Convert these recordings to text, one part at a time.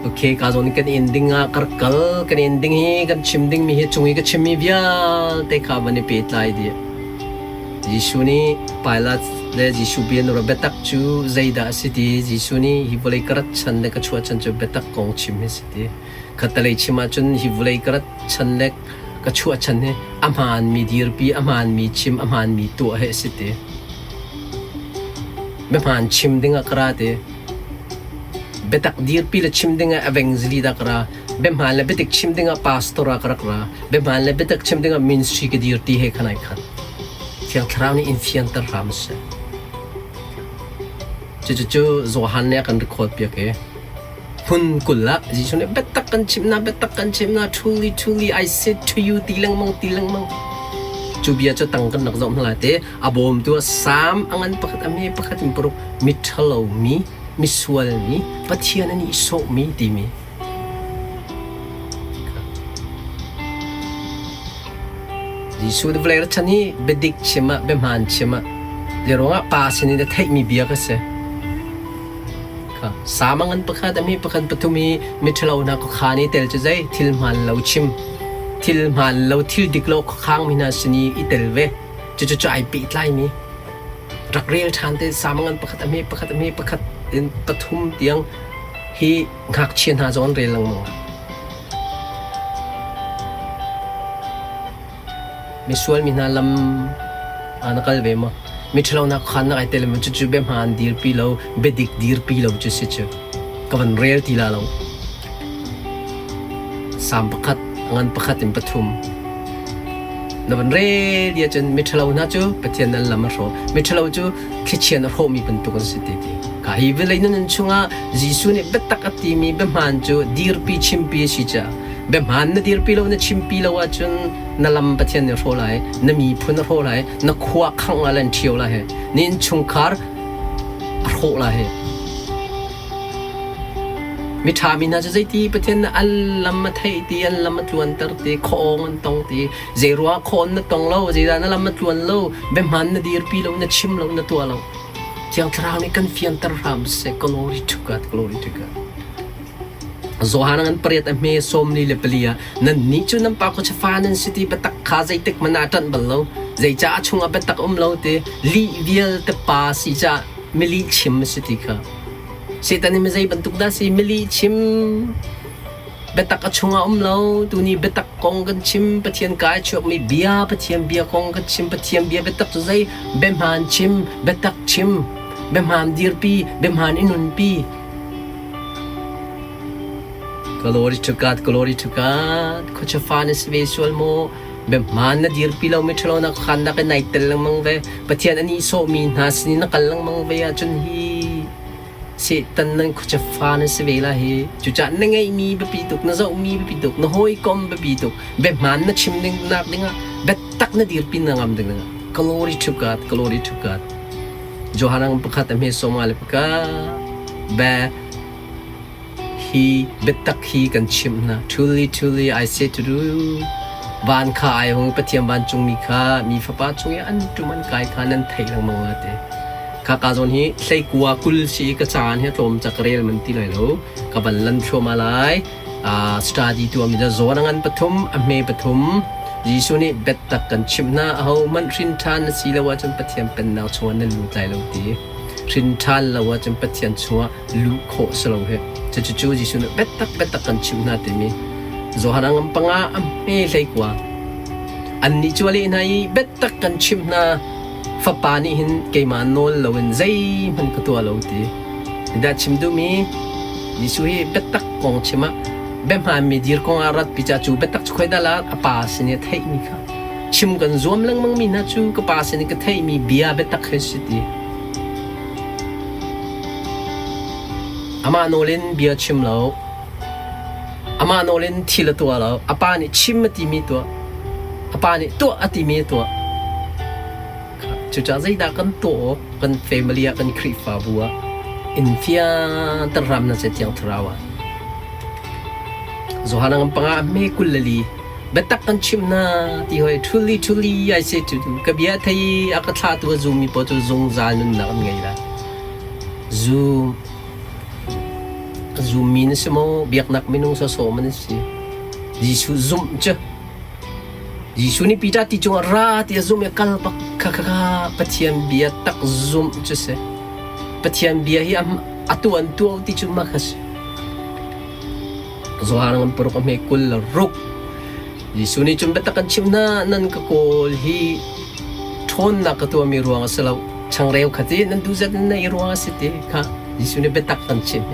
Okay, ka zawn kan ending ah kar kal kan ending hi kan chim ding mi hi cung i ka chim mi vialte kha van i pehtlai dih. Jesuh nih Pilat le Jesuh bia na biatak cu zeidah a si ti Jesuh nih hi vawlei ka rat chan le ka chuah chan cu biatak kong chim hi si ti. Khattelei chim ahcun hi vawlei ka rat chan le ka chuah chan hi a hmaanmi dirpi, a hmaanmi chim, a hmaanmi tuah hi a si ti. Biahmaan chim dingah ka ra ti. Biatak dirpi le chim dingah evangelist ah ka ra. Biahmaan le biatik chim dingah pastor ah ka rak ra. Biahmaan le biatak chim dingah ministry ka dir ti he khan ai khat. Thiang Thlarau nih in fianter hram seh. Cucu Johan nih a kan record piak i hmun 20 ah Jesuh nih biatak kan chimh hna, biatak kan chimh hna, truly, truly, I said to you ti lengmang, ti lengmang. Cu bia cu tang kan rak zoh hna lai te. A bawmtu ah Salm a ngan pakhat a hme pakhat in paruk miṭhalo mi, misual mi, Pathian an i sawhmi timi. Jesuh vawlei ra chan hi biadik chim ah, biahmaan chim ah, le ruangah pa sinin a theihmi bia ka si. Kha Salm a ngan pakhat a hme pakhat pathum hi miṭhalo hna khuakhan i tel cu zei thil hmaan lo chim, thil hmaan lo, thil dik lo khuakhangmi hna sin i i tel ve. Cucu cu ai pehtlaimi rak rel ṭhan te Salm a ngan pakhat a hme pakhat a hme pakhat in pathum tiang hi ngakchia hna zong an rel lengmang. Misual mi hna lam ah na kal ve maw? Miṭhalo nak khan na kai tel maw? Cucu biahmaan dirpi lo, biadik dirpi lo cu si cu. Ka van rel ti la lo. Salm pakhat, a ngan pakhat in pathum. Na van rel ti ahcun miṭhalo hna cu Pathian nan lam a hrawh. Miṭhalo cu thlichia na hrawhmi bantuk an si ti ti. Ka hi vawlei na nun chungah Jesuh nih biatak a timi biahmaan cu dirpi chimpi a si caah biahmaan na dirpi lo na chimpi lo ahcun na lam Pathian nih a hrawh lai, na miphun a hrawh lai, na khua khangh lai le an ṭhio lai he, na innchungkhar a hrawh lai he. Miṭha mi hna cu zeiti Pathian nih an lam a theih ti, an lam a tluanter ti, khuaawng an tong ti, zei ruangah khuaon na tong lo, zeidah na lam a tluan lo, biahmaan na dirpi lo, na chim lo, na tuah lo. Thiang Thlarau nih kan fianter hram seh. Glory to God, glory to God. Johan an pariat a hme 44 ah nannih cu nan pa khuacha fa nan si ti biatak kha zeitik hmanh ah a ṭanh bal lo. Zeicah a chungah biatak um lo ti lih vialte pa si caah milih chim a si ti kha. Satan hi mizei bantuk dah si milih chim biatak a chungah um lo tuni biatak kong kan chim Pathian ka i chuakmi bia Pathian bia kong kan chim Pathian bia biatak cu zei biahmaan chim biatak chim biahmaan dirpi biahmaan i nunpi Glory to God glory to God khuacha fa na si ve sual maw biahmaan na dirpi lo mi ṭhalo na khan nak in nai tel lengmang ve Pathian a nihsawhmi hna sin in na kal lengmang ve ahcun hi Satan nan khuacha fa na si ve la hi cucaah na ngeihmi biapi tuk na zohmi biapi tuk na hawikom biapi tuk biahmaan na chim ding nak dingah biatak na dirpi na ngam ding dingah glory to God glory to God Johan ang pakhat a hme sawma le paka ba Hi biatak hi kan chimh hna. Truly, truly, I say to you, van kha ai hung i Pathian vancungmi kha mi Fapa cung i an ṭum an kai kha nan theih lengmang la ti. Kha ka zawn hi hleikua 20 si i ka caan hi a tlawm ca ka rel man ti lai lo. Ka van lan thluahmah lai. Study tuahmi da zawn a ngan pathum, a hme pathum. Jesuh nih biatak kan chimh hna, ahohmanh hrin ṭhan na si lo ahcun Pathian Pennak chungah nan lut lai lo ti. Hrin ṭhan lo ahcun Pathian chungah luh khawh si lo hi. Cucu Jesuh nih biatak biatak kan chimh hna timi Johan a ngam panga a hme hleikua. Annih cu a leh hna i biatak kan chimh hna fapa nih hin keimah nawl loin zeihmanh ka tuah lo ti. Dah chim duhmi Jesuh hi biatak kong chim ah biahmaanmi dir kong ah rat pi ca cu biatak cu khoi dah la a pa sin i a theihmi kha chim kan zuam lengmangmi hna cu ka pa sin i ka theihmi bia biatak hi si ti. Amah nawl in bia chim lo. Amah nawl in thil a tuah lo. A pa nih chim a timi tuah. A pa nih tuah a timi a tuah. Cucaah zeidah kan tuah awk kan family ah kan Khrihfabu ah in fianter hram na se Thiang Thlarau ah. Johan ang panga me 24 biatak kan chimh hna ti hoi truly truly I say to you ka bia thei a ka thlatu a zummi paoh cu zungzal nunnak an ngei lai. Zum. zummi na si maw? Biaknak minung sawsawh maw na si? Jesuh zumh cu Jesuh nih Peter ti cungah ra ti a zumh i kal bak kha kha kha Pathian bia tak zumh cu si. Pathian bia hi a tuan tuah ti cu mah kha si. Zohar ngan paruk a hme 20 le ruk. Jesuh nih cun biatak kan chimh hna nan ka kawl hi ṭhawnnak ka tuahmi ruang a si lo. Changreu kha ti nan duh zat in na i ruang a si ti kha Jesuh nih biatak kan chimh.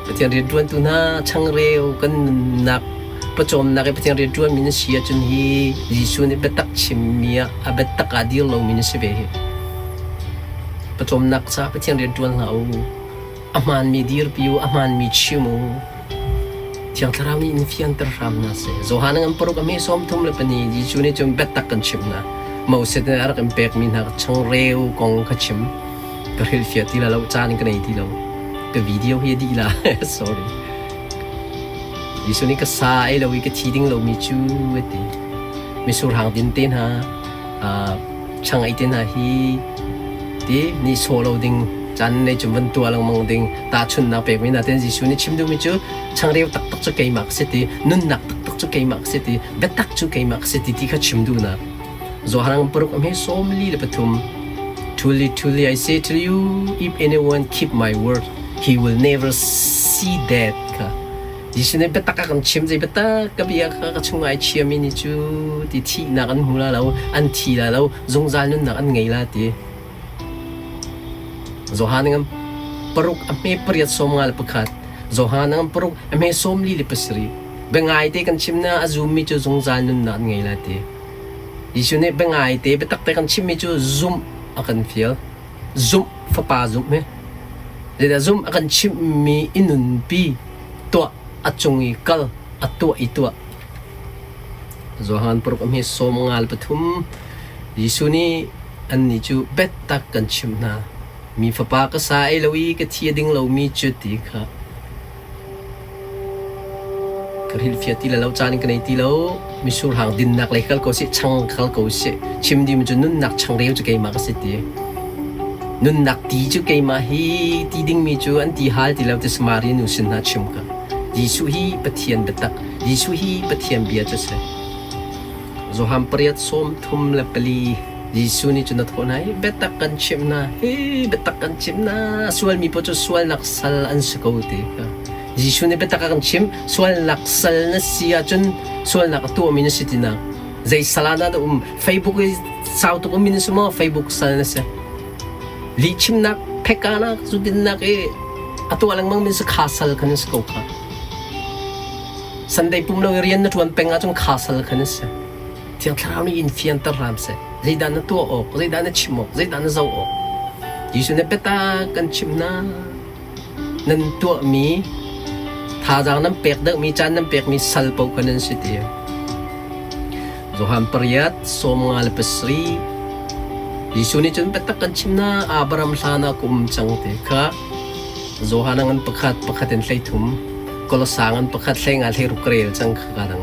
Pathian rianṭuantu hna changreu kan nunnak pawcawmnak i Pathian rianṭuanmi na si ahcun hi Jesuh nih biatak chimmi ah a biatak ah dir lomi na si ve hi. Pawcawmnak caah Pathian rianṭuan hlah u. A hmaanmi dirpi u, a hmaanmi chim u. Thiang Thlarau nih in fianter hram hna seh. Johan ngan paruk a hme 34 Jesuh nih cun biatak kan chimh hna. Moses nih a rak in pekmi hna changreu kong kha chim. Ka hrilhfiah ti la lo, caan ka nei ti lo. Ka video hi a dih la. Sorry. Jesuh nih ka sa ei lo i ka thi ding lomi cu a ti. Mitsur hang din te hna, chang ei te hna hi ti ni sawh lo ding caan nei cun van tuah lengmang ding tahchunhnak pekmi hna ten Jesuh nih chim duhmi cu changreu taktak cu keimah ka si ti nunnak taktak cu keimah ka si ti biatak cu keimah ka si ti ti kha chim duhnak Johan paruk a hme 43 Truly, truly, I say to you, if anyone keep my word, he will never see death. Kha Jesuh nih biatak a kan chim zei biatak ka bia kha ka chung ai chiami nih cu ti thihnak an hmu la lo, an thi la lo, zungzal nunnak an ngei la ti. Johan ngan paruk a hme pariat 51 Johan ngan paruk a hme 47 Biangai te kan chim na a zummi cu zungzal nunnak an ngei la ti. Jesuh nih biangaite biatak te kan chimmi cu zumh a kan fial. Zumh, fapa zumh hi. Zeidah zumh a kan chimhmi i nunpi, tuah, a cung i kal, a tuah i tuah. Johan paruk a hme 53 Jesuh nih annih cu biatak kan chimh hna. Mi fapa ka sa ei lo i ka thi a ding lomi cu ti kha Ka hrilhfiah ti le lo caan ka nei ti lo. Mitsur hang dinnak lei kal ko seh, chang kal ko seh. Chim ding cu nunnak changreu cu keimah ka si ti. Nunnak ti cu keimah hi ti dingmi cu an ti hal ti lo ti Samaria nu sin hna chim ka. Jesuh hi Pathian biatak, Jesuh hi Pathian bia cu si. Johan pariat 34 Jesuh nih cun a thawh hna i, Biatak kan chimh hna, hi biatak kan chimh hna, sualmi paoh cu sualnak sal an si ko ti kha. Jesuh nih biatak a kan chimh, sualnak sal na si ahcun sualnak a tuahmi na si tinak. Zei sal ah dah na um? Facebook i sau tuk ummi na si maw? Facebook sal na si. Lihchimnak, phekanak, zudinnak i a tuah lengmang mi si kha sal kha na si ko kha. Sunday pum lo i rian na ṭuan peng ahcun kha sal kha na si. Thiang Thlarau nih in fianter hram seh. Zeidah na tuah awk, zeidah na chim awk, zeidah na zoh awk. Jesuh nih biatak kan chimh hna. Nan tuahmi thazaang nan pek deuhmi caan nan pekmi sal paoh kha nan si ti. Johan pariat 57 Jesuh nih cun biatak kan chim hna Abraham hlan ah ka um cang ti kha Johan ngan pakhat pakhat in 13 Kolosa ngan pakhat 15 hlei ruk ka rel cang kha ka dang.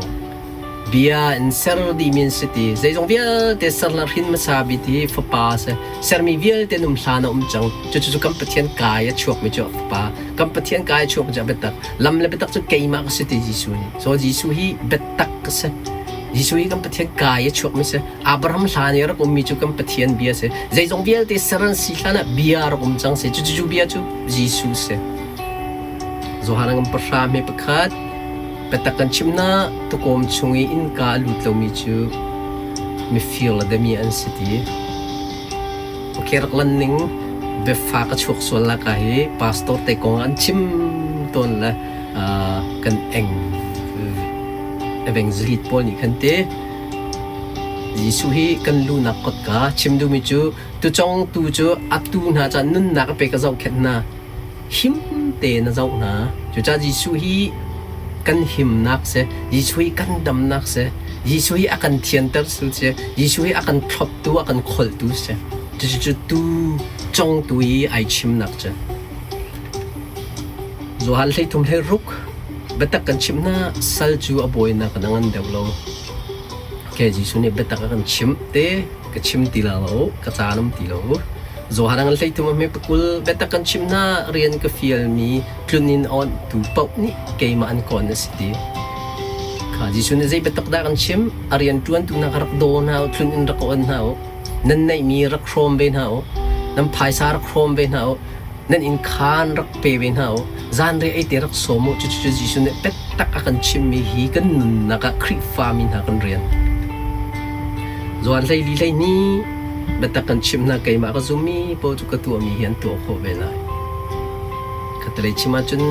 Bia in ser dihmi an si ti. Zeizong vialte sernak hrin hmasa bik hi Fapa a si. Sermi vialte an um hlan a um cang. Cucu kan Pathian kai a chuakmi cu Fapa. Kan Pathian kai a chuakmi cu a biatak. Lam le biatak cu keimah ka si ti Jesuh nih. So Jesuh hi biatak a si. Jesuh hi kan Pathian kai a chuakmi si. Abraham hlan i a rak ummi cu kan Pathian bia si. Zeizong vialte ser an si hlan ah bia a rak um cang si. Cucu cu bia cu Jesuh si. Johan ngan pahra hme pakhat Biatak kan chimh na tuukawm chung i innka a lut lomi cu mifir le dami an si ti. Okay, rak lan ning biafa ka chuak sual la ka hi pastor te kong an chim tawn le kan eng evangelist pawl nih khan te Jesuh hi kan lunak kotka chim duhmi cu tucong tu cu atu hna ca nunnak a pe ka zohkhenh hna him tein a zoh hna. Cucaah Jesuh hi kan himnak si, Jesuh hi kan damnak si, Jesuh hi a kan thianter su si, Jesuh hi a kan thloptu, a kan kholhtu si. Cucu tu congtu i ai chimnak cu. Johan 13 hlei ruk biatak kan chimh hna sal cu a bawinak in a ngan deuh lo. Okay, Jesuh nih biatak a kan chimh te ka chim ti la lo, ka caan um ti lo. Johan a ngan 13 a hme pakul biatak kan chim hna rian ka fialmi tlun in awnhtu paoh nih keimah an kawn a si ti. Kha Jesuh nih zei biatak dah kan chim? A rian ṭuantu hna kha rak daw hna u, tlun in rak awn hna u. Nan neihmi rak hrawm ve hna u. Nan phaisa rak hrawm ve hna u. Nan inn khaan rak pe ve hna u. Zanriah ei te rak sawm u. Cucu Jesuh nih biatak a kan chimmi hi kan nunnak ah Khrihfami hna kan rian. Johan 14 12 biatak kan chimh hna keimah ka zummi paoh cu ka tuahmi hi an tuah khawh ve lai. Khatlei chim ahcun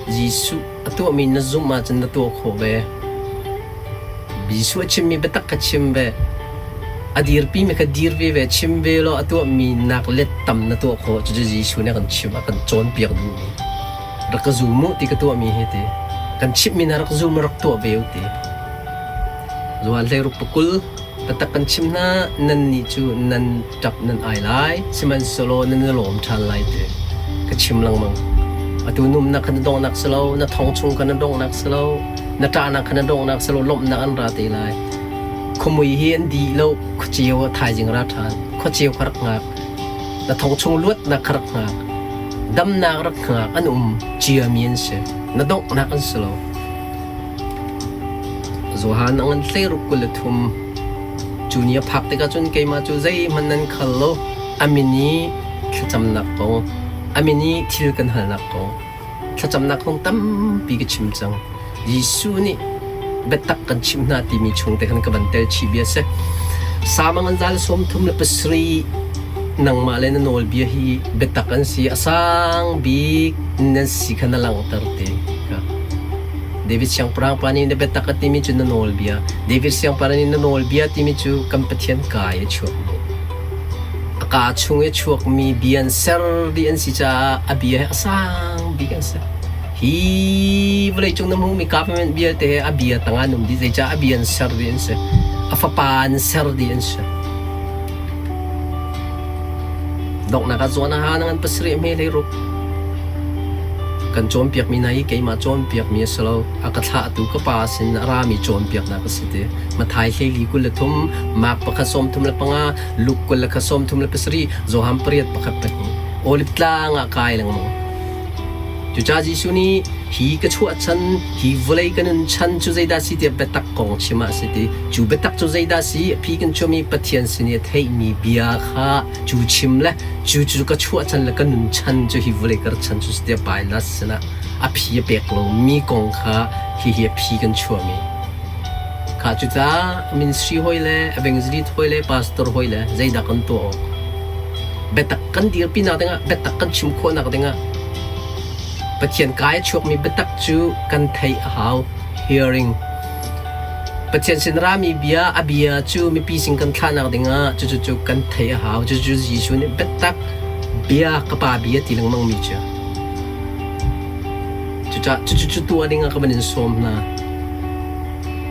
Jesuh a tuahmi na zumh ahcun na tuah khawh ve. Jesuh a chimmi biatak kha chim ve. A dirpimi kha dir ve ve, chim ve law a tuahmi nak let tam na tuah khawh. Cucu Jesuh nih a kan chimh, a kan cawnpiak duhmi. Rak ka zum u ti ka tuahmi hi ti. Kan chimhmi na rak zum, rak tuah ve u ti. Zuan hlei ruk pakul Taktak kan chimh hna, nannih cu nan ṭap nan ai lai, sihmanhsehlaw nan i lawm ṭhan lai ti ka chim lengmang. Atu numnak kha na donghnak si lo, na thong chung kha na donghnak si lo, na ṭahnak kha na donghnak si lo, lawmhnak an ra te lai. Khuamui hi an dih lo, khuaceu ah thaizing ra ṭhan, khuaceu kha rak hngak, na thong chung luatnak kha rak hngak, damnak rak hngak, an um ciami an si, na donghnak an si lo. Johan a ngan hleiruk 23 Cu ni a phak tikah cun keimah cu zeihmanh nan khal lo, a min i thlacamnak kong, a min i thil kan halnak kong, thlacamnak kong tampi ka chim cang. Jesuh nih biatak kan chimh hna timi chung te khan ka van tel chih bia a si. Salm a ngan zal 37 nangmah le na nawlbia hi biatak an si, a sang bik nan si kha na langhter ti kha. David siangpahrang pa nih na biatak a timi cu na nawlbia. David siangpahrang nih na nawlbia timi cu kan Pathian kaa i a chuakmi. A kaa chung i a chuakmi bia an ser dih an si caah a bia hi a sang bik an si. Hi vawleicung na hmuhmi government vialte hi a bia tangah an um dih. Zeicah a bia an ser dih an si. A fapa an ser dih an si. Donghnak ah zawn a ha na ngan pasarih hme hlei ruk. Kan cawnpiakmi hna hi keimah cawnpiakmi a si lo. A ka thlahtu ka pa sin a rami cawnpiaknak a si ti. Matthai hleili 23, Mark pakhat 35, Luke 21 37, Johan pariat pakhat pahnih. Olive tlang ah kai lengmang. Cucaah Jesuh nih hi ka chuah chan, hi vawlei ka nun chan cu zeidah si tiah biatak kong chim ah a si ti. Cu biatak cu zeidah si? A phi kan chuahmi Pathian sin i a theihmi bia kha cu chim le cu cu ka chuah chan le ka nun chan cu hi vawlei ka rat chan cu si tiah Pilate sinah a phi a pek lomi kong kha hihi a phi kan chuahmi. Kha cucaah ministry hawi le evangelist hawi le pastor hawi le zeidah kan tuah awk? Biatak kan dirpinak dingah, biatak kan chim khawhnak dingah Pathian kai a chuakmi biatak cu kan theih a hau. Hearing. Pathian sin rami bia, a bia cu mipi sin kan thlahnak dingah cucu cu kan theih a hau. Cucu Jesuh nih biatak bia ka pa bia ti lengmang mi cu. Cucaah cucu cu tuah dingah ka van in sawm hna.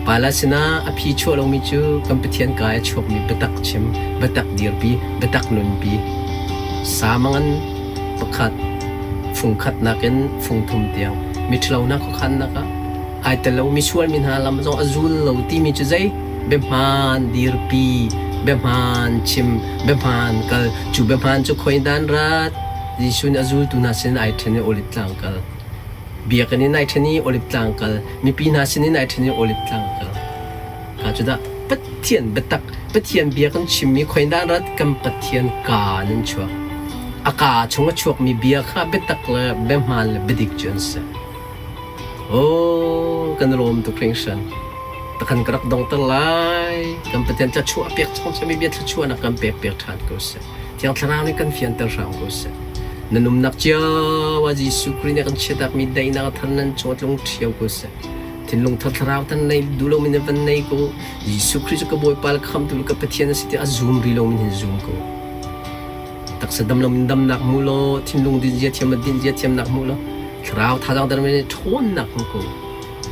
Pala sinah a phi chuah lomi cu kan Pathian kai a chuakmi biatak chim, biatak dirpi, biatak nunpi. Samangan pakhat fungkhat nakin fungthum tiang miṭhalonak khuakhannak ah ai tel lomi sualmi hna lam zong a zul lo timi cu zei biahmaan dirpi biahmaan chim biahmaan kal cu biahmaan cu khoi dan rat Jesuh nih a zultu hna sin ai ṭhen i Olive tlang kal biakinn in ai ṭhen i Olive tlang kal mipi hna sin in ai ṭhen i Olive tlang kal Kha cu dah Pathian biatak, Pathian bia kan chimmi khoindah rat kan Pathian kaa nan chuak. A kaa chung a chuakmi bia kha biatak le biahmaan le biadik cu an si. Oh, kan lawm tuk hringhran. Takhan ka rak dongter lai. Kan Pathian thluachuah a pek chung cami bia thluachuahnak kan pek piak ṭhan ko seh. Thiang Thlarau nih kan fianter hram ko seh. Na numnak cio ah Jesuh Khrih nih kan chiatakmi daihnak a thar nan cung a tlung ṭhio ko seh. Thinlung thar thlarau tan nei duh lomi na van nei ko. Jesuh Khrih cu ka Bawipa le khamtu le ka Pathian a si tiah a zum rih lomi hin zum ko. Taksa dam lomin damnak hmu law, thinlung din zia thiam din zia thiamnak hmu law, thlarau thazaang ter mi ṭhawnnak hmu ko.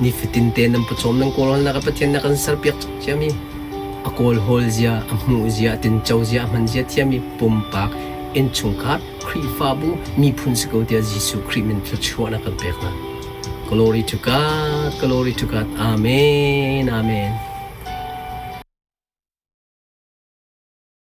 Nifatin te nan pawcawm nan kawlhawlnak a Pathian na kan serpiak ciami a kawlhawl zia, a hmuh zia, a tinco zia, a hman zia thiami pumpak innchungkhar Khrihfabu miphun si ko tiah Jesuh Khrih min thluachuahnak kan pek hna. Glory to God, glory to God. Amen. Amen.